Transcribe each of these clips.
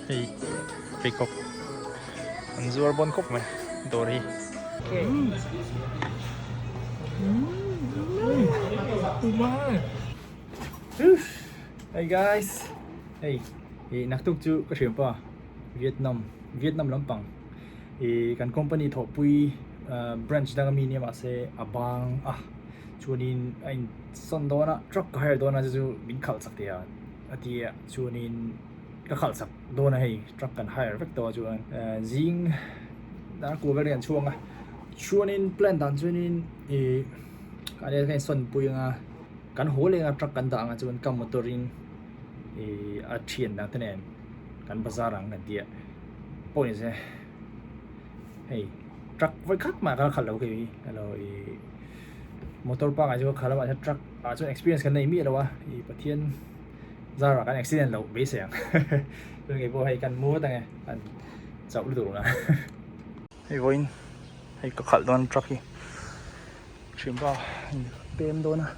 Hei pheikhawk an zuar bawn khawp mai dawr hi. Hey guys hei ih naktuk chu ka hriam pa Vietnam Vietnam lampang ih kan company thawhpui branch dang ami nia mahse a bang a chuanin a in sawn dawn a truck ka hire dawn a chu chu min khalh chak thei a a ti a chuanin ka khalh chak dawn a hei truck kan hire vek tawh a chuan zing dar kua vel hi an chhuang a chuanin plan dan chuanin ih a nia ka insawn pui ang a kan haw leng a truck kan dah ang a chuan ka motor in ih a thian dang te nen kan bazar ang kan ti a pawh ni se hei truck vawi khat mah ka la khalh lo kei hi alo ih motor pangai chu ka khalh a mahse truck ah chuan experience kan nei miah lo a ih Pathian Zara kan accident loh beisei ang chuan kei pawh hei kan mu vat ange kan chauh lutuk lo na hei vawiin hei ka khalh dawn truck hi thianpa pem dawn a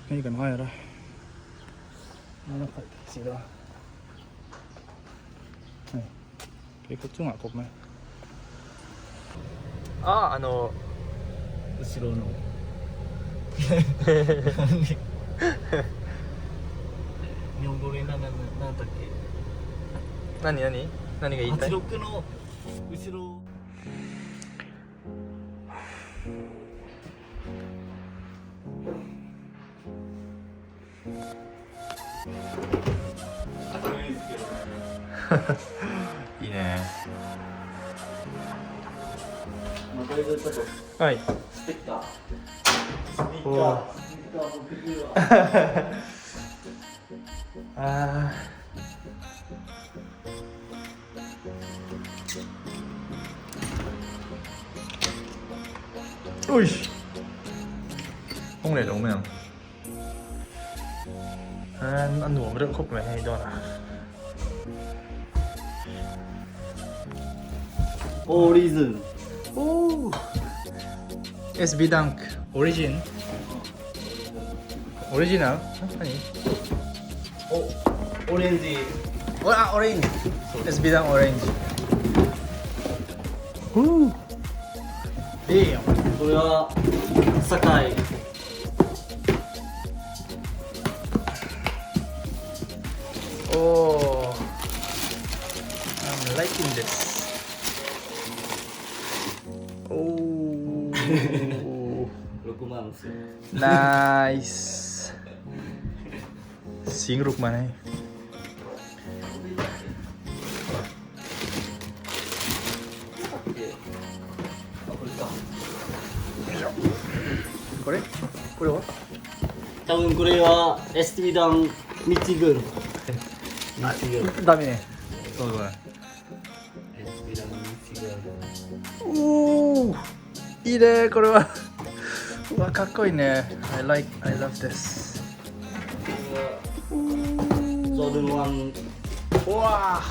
hei kan hire a a khalh thei si lo a hei pheikhawk chungah kawp mai ah ano 後ろの日本語でなんなんなんだっけ何何何が言いたい86の後ろいいねまあとりあえずちょっとはいステッカーステッカおーステッカー持ってくるわあーよいしょhông leh lo mai ang a nuam reuh khawp mai hei dawn a. Origin Ooh SB Dunk Origin Original 何おオレンジあオレンジ SB ダンオレンジふういいよこれは堺おお I'm liking this おお6万ですよ Nice สิงรุกมาให้あこれかこれこれは多分これは SB ダン道軍道軍ダメねそうだ SB ダン道軍おおいいねこれはうわかっこいいね I like I love this ジョーダン1うわ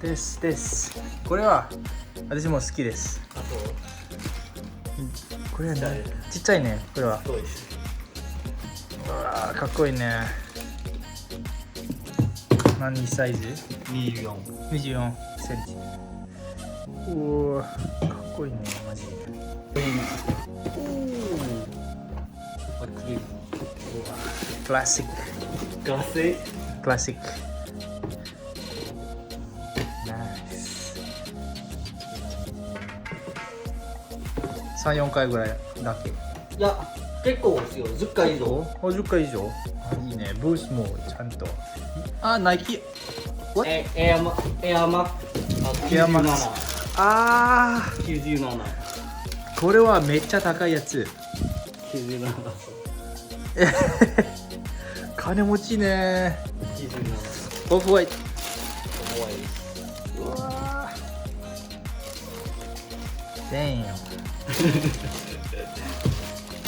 ですですこれは私も好きですあとこれはねちっちゃいねこれはそうですうわかっこいいね何サイズ24 24センチうわかっこいいねマジであクリクラシッガセククラシックナイス34回ぐらいだっけいや結構ですよ10回以上あ10回以上あいいねブースもちゃんとあナイキ What? えエアマエアマックスエアマックスあ97ーこれはめっちゃ高いやつ97金持ちね97オフホワイト怖いですうわー全よ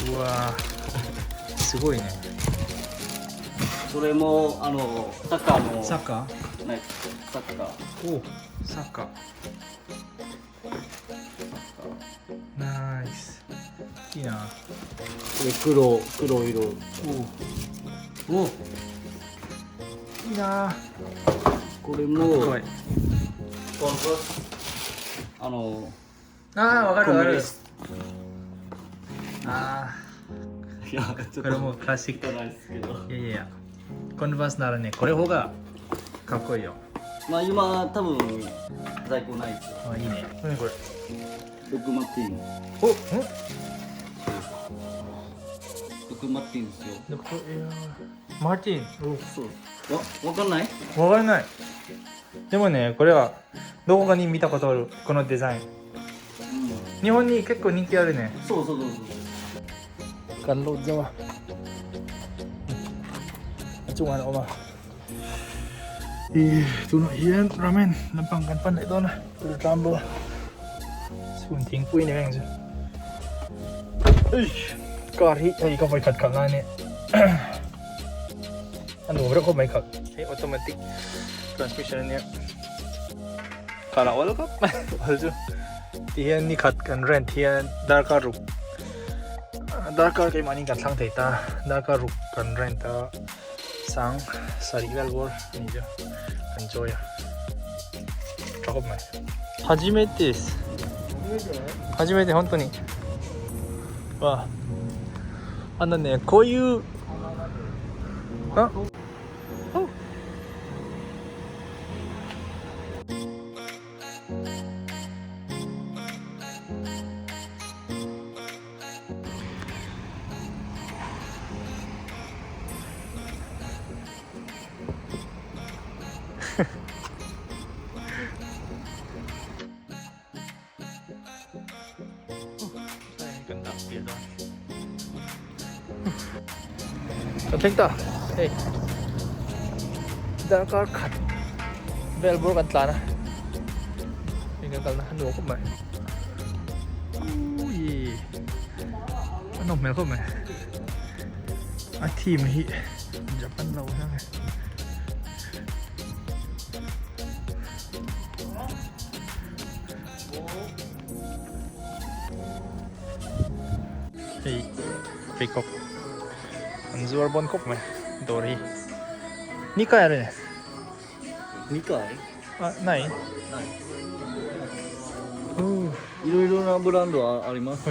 うわーすごいねそれもあのサッカーのサッカはいサッカーーおサッカーナイスいいなこれ黒黒色おおいいな。これもあのああ、わかるわかる。あいや、あ、これもクラシック。ないですけど。いやいやいや。コンバースならね、これ方がかっこいいよ。まあ今多分在庫ないですよ。あ、いいね。何これ。ドッグマッティン。お、ん？ドッグマッティンですよ。ドクマーティン。そう。わかんない？わからない。でもね、これはどこかに見たことある、このデザイン。日本に結構人気あるね。そうそうそうそう。 Kan load zo a. A chungah an awm a. Ih tunah hian ramen lampang kan pan leh dawn a, tur tlam bawk a. Chhun thingpui ni reng chu. Eish car hi hei ka vawi khat khalh lai ania a nuam reuh khawp mai khalh. Hei automatic transmission ania khalh a awl khawp mai awl chu. Tihian ni khat kan rent hian darkar ruk darkar keimahni kan thlang thei ta darkar ruk kan rent a sang sarih vel bawr a nih chu kan chawi a tha khawp mai. Hajimete desu. Hajimete本当に。わあのねこういうあおKan thleng ta hei darkar khat vel bawr kan tlan a hei kan kalna a nuam khawp mai uii a nawm hmel khawp mai a theme hi Japan lo hian e. Hei pheikhawk an zuar bawn khawp mai dawr hi ni kai a ni ni kai ah nai いろいろなブランドあります。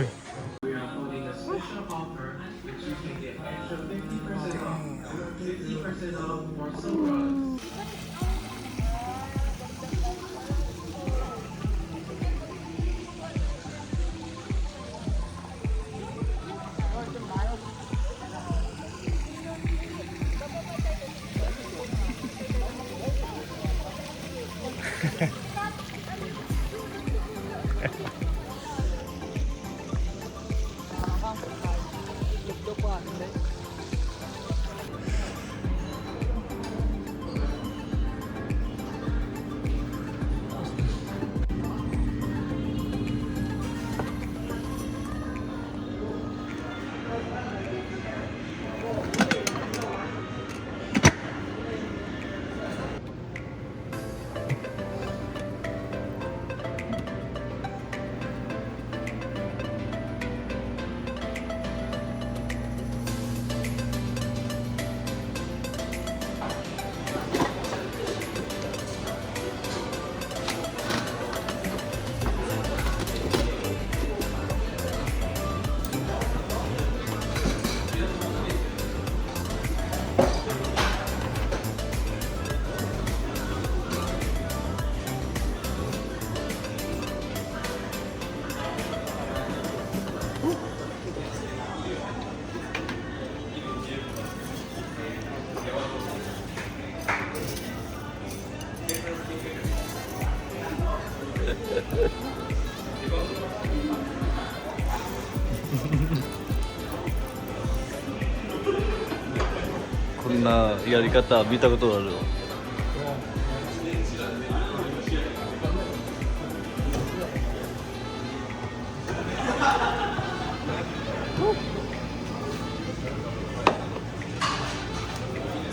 こんなやり方見たことあるわ。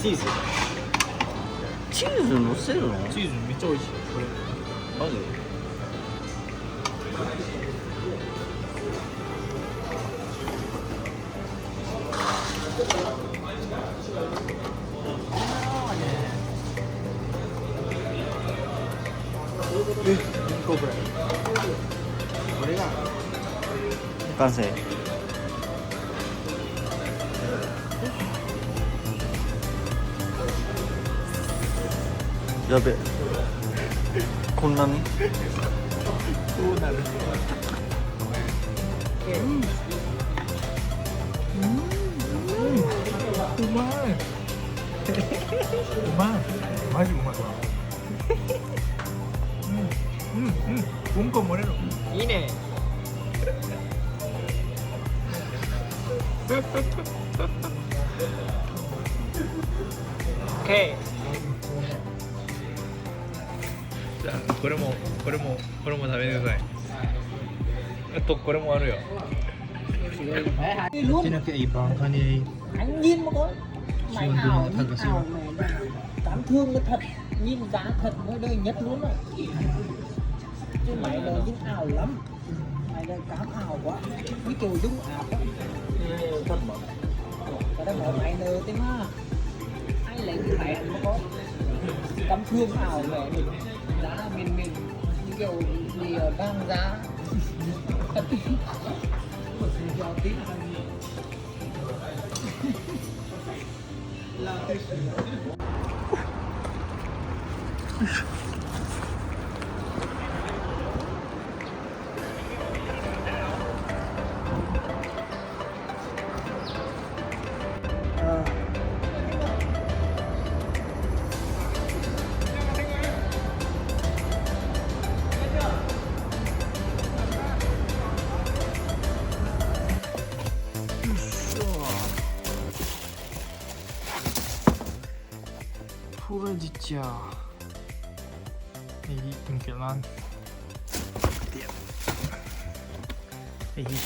チーズチーズ乗せるの？チーズめっちゃ美味しいこれ。マジ？完成。やべ。こんなに？こうなる。うまいうまい。マジうまいわ。うんうんうん。うんこ漏れる。いいね。OK。じゃあこれもこれもこれも食べてください。あとこれもあるよ。 Anh nhìn mà có mày ảo nhìn ảo mày cảm thương nó thật nhìn giá thật mới đời nhất luôn rồi chứ mày là nhìn ảo lắm mày là cám ảo quá cái kiểu dung ảo á thật mà. Cái đó nói mày nơ thế mà ai lấy cái mẹ nó có cắm thương ảo mẹ mình giá mình như kiểu bị vang giá thật do tí. Pura jicha. Hei hi inkhel nan hei hi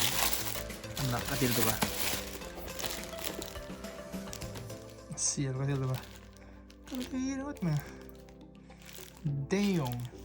nak ka til ba sial ka til ba. Damn.